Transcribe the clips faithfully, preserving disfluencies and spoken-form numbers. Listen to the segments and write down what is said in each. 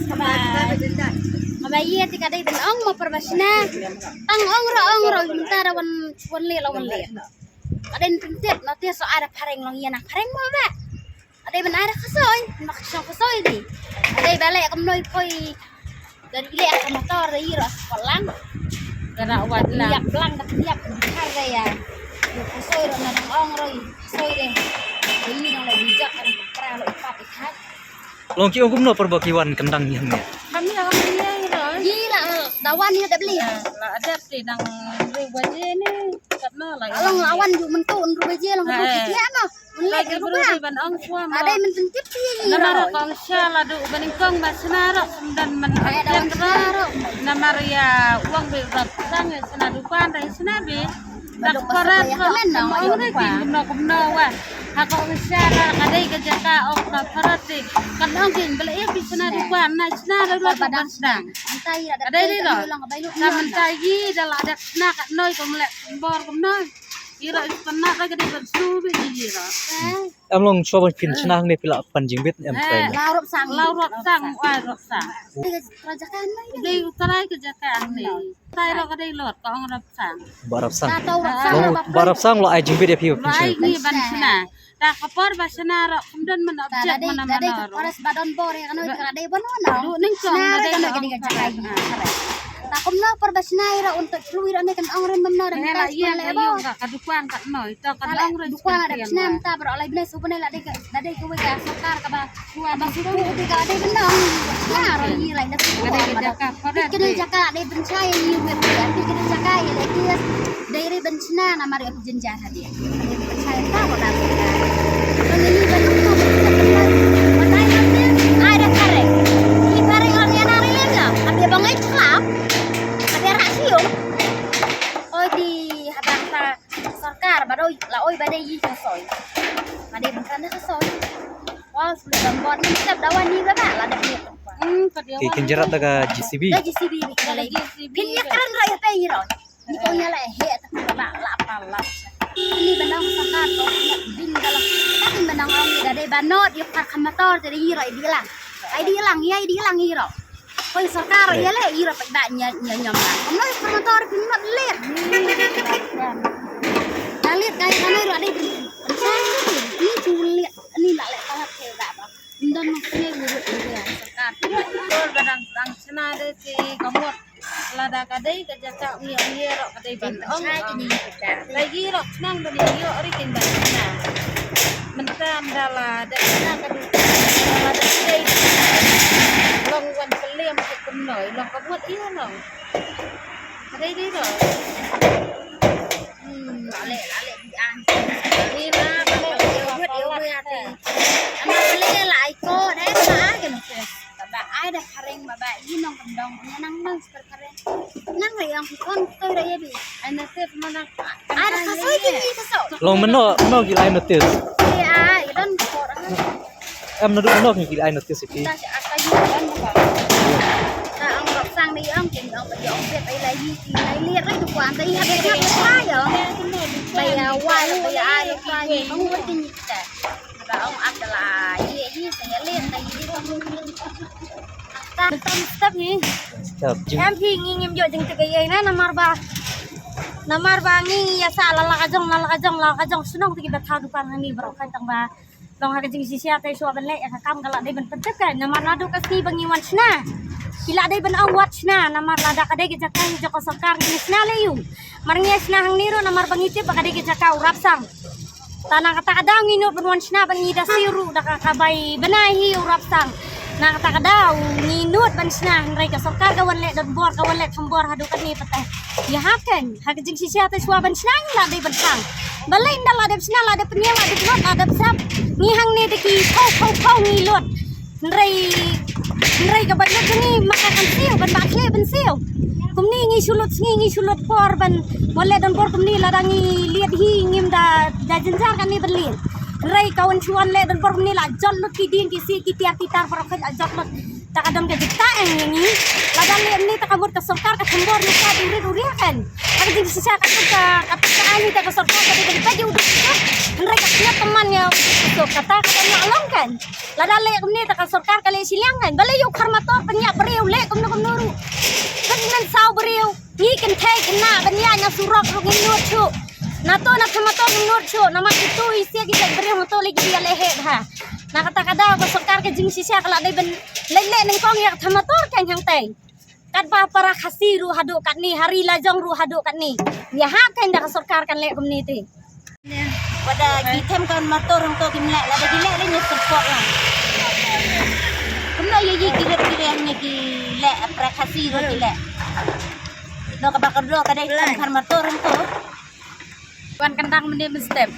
Kaba, kaba ïa te ka dei ban ong ma por ba shna. Tang ong ro ong ro mynta da wan wan le la wan le. Ka dei ban pyntip na te so ada phareng long ïa na phareng mo ba. Ka dei ban ai da khasoi, ma ka shong khasoi di. Ka dei ba le kam noi koi. Dari le ka motor da ïa ro sa lang. Ka da wat lang. Ïap lang da ïap ka dei ya. Khasoi ro na dang ong ro khasoi de. Dei dang le bijak ka pra lo ipat ikat. Long ki ong kumno por ba ki wan kyndang ïa hangne? Kami ong ïa ro. Ji la da wan ïa da beli. La adap te dang ru baje ne. Katno la. Long la wan ju mentu ru baje long tu ki ya no. Lagi bru di ban ong shuwa ma. Ada mententip ti. Namar kong sha la du ban kong ba shna ro. Ym don man ong sha ro. Namar ïa uang be rap sang ïa shna dukan da shna be. Dak parat ro. Ong ri ki kumno kumno wa. Ha kong sha la ka dei ka jaka ong ka parat ti. Kan ong kin bela ïa pi shna dukan na shna ro ro ban shna. Ka dei ri ro. Sa mentai yi da la dak shna kat noi kum lek bor kum noi. Ira is pernah lagi dei ban shu bi ira. Em long shuwa ban phin shna hangne phi la pan jingbit em trai. Lau rop sang, lau rop sang, wai rop sang. Dei u trai ka jaka hangne. Tai ro ka dei lot ka ong rop sang. Ba rop sang. Long ba rop sang lo ai jingbit ïa phi ban phin shna. Ai ni ban shna. Ta ka por ba shna ro kum don man object man man ro. Paras ba don bor ïa ka noi ka dei ban wan. Du ning kong ka dei ka jaka. Ta kumno por ba shna ïa ro un ta shu ïa ro ne kan ong rim bam no rim ta ïa ka dukan ka noi ta kan ong rim dukan ada shna ta bro lai bne su bne la dei ka la dei ka wei ka sorkar ka ba ba su ku dei ka dei bam no. Shna ro ïa lai na su ka dei ka jaka. Ka dei jaka dei ban shna ïa ïa wei ïa ka dei jaka ïa lai dei ri ban shna namar ïa ka jynjar hadien. Ban shna ïa ka ba ka. Ka ngi ban nong nong ban shna. Ba tai na te ai da kare. Ïa kare ong ïa na ri lem la. Ka ba ngai khlap. Ka ba ra shiung. Oi di hadang ta sorkar ba doi la oi ba dei yi ka soi. Ba dei bukan ka soi. Wal sulit ban bot ni tep dawan ni ba ba la da ni. Hmm, ka dia. Ki kin jerat da ka J C B. Da J C B ni ka lagi. Pin ïa kren ra ïa pe ïa ro. Ni ko nya la he ta ba la pa la. Ni ba nang sa ka ko nya bin ka la. Ka ni ba nang ong ni da dei ba not ïa ka motor te ïa ro ïa di lang. Ai di lang ïa di lang ïa ro. Koi sorkar ïa le ïa ro pek da nya nya nyam. Kam noi promotor pin mat ler. Da ler kai ka noi ro dei. Ni chu ler ni la le ka la ke da ba. Ndon ma ke ru ru ya sorkar. Kor ba dang dang sna de si ka mot. Lada ka dei ka jaka ngi ngi ro ka dei ban ong. Lagi ro nang ban ïoh ri kin ban sna. Mynta ynda la da sna ka du la da dei long wan pylliam ka kumno long ka buat ïa long. Ka dei dei ro. Hmm, la leh la leh di an. Ni la ka leh ïa buat ïa buat ïa ti. Ana ka leh la ai ko dei la ai ka nang. Ba ai da khareng ba ba i nong kandong ïa nang nang. Nang ri ong ki kon toi ra ïa bi. Ai na tip ma nang. Ai da ka soi ki ni ka soi. Long mano mano ki lai notice. Ai ai don ko ra. Em na du mano ki lai notice ki. Ta ka yu don ma ka. Ta ong rap sang ni ong ki ong ba ong bet ai lai yi ki lai liat lai du kwan ta ïa bet ïa bet ai ong. Ba ïa wai ba ïa ai lai ong wat ki ni ta. Ba ong ap da la ïa ïa sa ïa liat ta ïa. Tam step ni. Step. Em phi ngi ngim ïoh jingtip ïa ïa na namar ba namar ba ngi ïa sa la la ka jong la la ka jong la la ka jong shnong te ki ba thaw dukan hani bro kan tang ba long ha ka jingshisha te shuwa ban leh ïa ka kam ka la dei ban pyntip ka namar naduh ka sngi ba ngi wan shna ki la dei ban ong wat shna namar lada ka dei ka jaka hi jong ka sorkar ngi shna lei ïu mar ngi shna hangne ruh namar ba ngi tip ba ka dei ka jaka u rap sang. Ta na kata ka daw ngi nud ban wan shna ban ngi da siew ruh da ka ka bai bnai hi u rap sang. Na kata ka daw ngi nud ban shna hynrei ka sorkar ka wan leh donbor ka wan leh khambor haduh katne pat. Ïa ha ken ha ka jingshisha te shuwa ban shna ngi la dei ban khang. Balei nda la dep shna la dep pynïaw la dep lut la dep sap. Ngi hangne da ki khau khau khau ngi lut. Hynrei hynrei ka bait lut ngi ma ka kan siew ban ba khleh ban siew. Kumni ngi shu lut sngi ngi shu lut por ban wan leh donbor kumni lada ngi liat hi ngim da da jynjar kane ban liat. Hynrei ka wan shu wan leh donbor kumni la jot lut ki dieng ki sih ki tiar ki tar baroh khat la jot lut. Ta ka dang ka jingtah ïa ngi. Lada leh mynne ta ka mut ka sorkar ka thombor ïa ka ding rit u riak kan. Ka jingshisha ka tu ka, ka tu ka ai ni ta ka sorkar ka dei ka dei ka ju duk. Hynrei ka kñia teman ïa u duk. Kata ka dang ïa long kan. Lada leh mynne ta ka sorkar ka leh shiliang kan. Balei ïa u khar motor pynïap briew leh kumno kumno ruh. Pynmen saw briew. Ngi kynthei khynnah ban ïaid na surok ruh ngim nud shuh. Na to na them motor ngim nud shuh. Namar kitu i sia ki leh briew motor leh ki ïa leh heh bha. Na kata ka daw ka sorkar ka jingshisha ka la dei ban leh leh nyngkong ïa ka them motor kan hangtei. Katba para Khasi ruh haduh katne, ha ri la jong ruh haduh katne. Ïa hap kan da ka sorkar kan leh kumne te. Wada ki them kan motor hangto kim leh, lada ki leh leh ngi support lah. Kumno ïa ki ki leh ki leh ngi ki leh para Khasi ruh ki leh. No kaba kyrduh ka dei them kan motor hangto. Wan kandang mynne mynstep.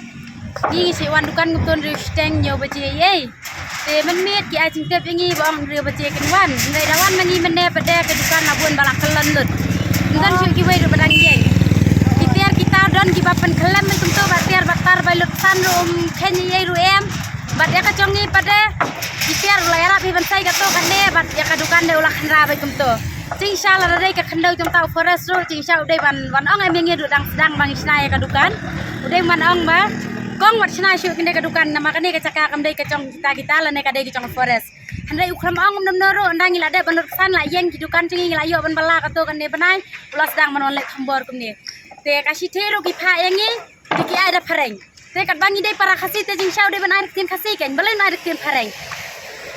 Ngi ngi shu wan dukan ngim tun riewsteng hynñiew baje ei. Te mynmiet ki ai jingtip ïa ngi ba ong hynriew baje kin wan. Hynrei da wan ma ngi mynne pat de ka dukan la bun ba la kyllon lut. Ym don shuh kiwei ruh ba dang ïeng. Ki tiar ki tar don kiba pynkhyllem bad kumto ba tiar ba tar ba lut san ruh ym kheiñ ei ei ruh em. Bad ïa ka jong ngi pat de ki tiar u la ïarap hi ban sei kato kane bad ïa ka dukan de u la khynra bad kumto. Jingshisha lada dei ka khyndew jong uta u forest ruh, jingshisha u dei ban wan ong em ïa ngi ruh dang sdang ba ngi shna ïa ka dukan. U dei ban ong ba kong wat shna shuh kane ka dukan namar kane ka jaka kam dei ka jong kita kita lane ka dei ka jong u forest. Hynrei u khlem ong kumno kumno ruh, ynda ngi la dep ban lut ksan la ïeng ki dukan jong ngi, ngi la ïoh ban bylla kato kane bnai, u la sdang ban wan leh thombor kumne. Te ka shithi ruh ki phah ïa ngi, te ki ai da phareng. Te katba ngi dei para Khasi te jingshisha u dei ban ai da ktien Khasi kan, balei ban ai da ktien phareng.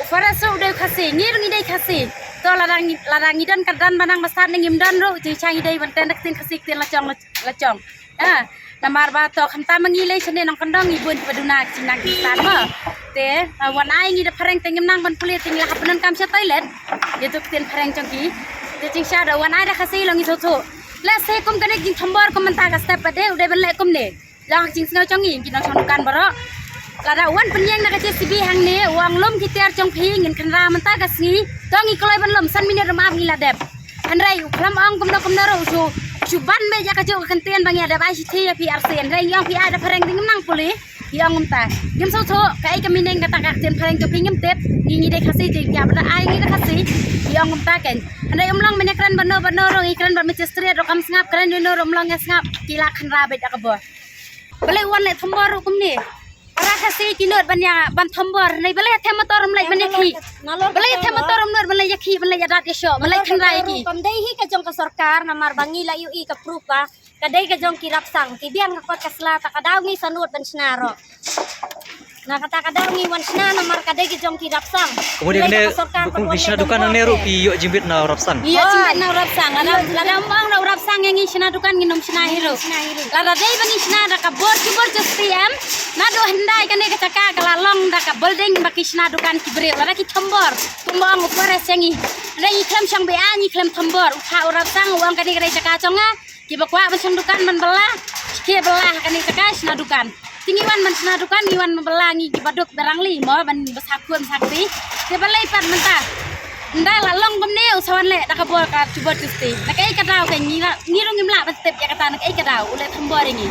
U forest ruh u dei u Khasi, ngi ruh ngi dei Khasi. To lada ngi, lada ngi don ka don ba nang ba stad ne ngim don ruh, jingshisha ngi dei ban kren da ktien Khasi, ktien lajong, lajong. Ah, namar ba to khamtam ma ngi lei shane nongkyndong ngi bun kiba duna ki jingnang ki stad mo. Te, ah, wan ai ngi da phareng te ngim nang ban pule te ngi la hap ban donkam sha toilet. Ïa to ktien phareng jong ki. Te jingshisha da wan ai da Khasi long ngi thoh thoh. Lehse kum kane ka jingthombor kum mynta ka step pat de u dei ban leh kumne. Long ka jingsngew jong ngi ki nongshong dukan baroh. Lada u wan pynïeng da ka J C B hangne u ong lum ki tiar jong phi ngin khynra mynta ka sngi. To ngi kloi ban lum san minit ruh ym ap ngi la dep. Hynrei u khlem ong kumno kumno ruh u shu, shu ban beit ïa kajuh ka ktien ba ngi ïa dep ai shithi ïa P R C. Hynrei ngi ong phi ai da phareng te ngim nang pule. Ngi ong kumta. Ngim sngewthuh kaei ka meaning kata ka ktien phareng jong phi ngim tip. Ngi ngi dei Khasi te ïa ba da ai ngi da Khasi. Ngi ong kumta kan. Hynrei ym long mynne kren bad no bad no ruh ngi kren bad magistrate ruh kam sngap kren bad no ruh ym long ïa sngap. Ki la khynra beit da ka bor. Balei wan leh thombor ruh kumne. Para Khasi ki nud ban ïa ban thombor. Hynrei balei them motor ym leh ban ïa khih. Balei them motor ym nud ban leh ïa khih ban leh ïa dat ïa shoh ban leh khynra ïa ki. Kam dei hi ka jong ka sorkar namar ba ngi la ïohi ka proof ba ka dei ka jong ki rapsang ki biang ka kot ka sla ta ka daw ngi sa nud ban shna ruh. Na kata ka daw ngi wan shna namar ka dei ka jong ki rapsang. Kumne kumne ka sorkar kum ngi shna dukan nangne ruh ki ïoh jingbit na u rapsang. Ïoh jingbit na u rapsang. Lada lada ym ong na u rapsang ïa ngi shna dukan ngin ym shna hi ruh. Lada dei ba ngi shna da ka bor ki bor justice em. Naduh hyndai kane ka jaka ka la long da ka building ba ki shna dukan ki briew lada ki thombor. Kumba ong u forest ïa ngi. Hynrei ngi khlem shong beit ngi khlem thombor u kha u rapsang u ong kane ka dei jaka jong nga. Kiba kwah ban shong dukan ban bylla. Ki bylla ha kane ka jaka shna dukan. Te ngi wan ban shna dukan ngi wan ban bylla ngi kiba duk barang li mo ban basa khun basa kti. Te balei pat mynta. Nda la long kumne u sa wan leh da ka bor ka jubor justice. Na kaei ka daw ka ngi la ngi rung ngim lah ban tip ïa kata na kaei ka daw u leh thombor ïa ngi.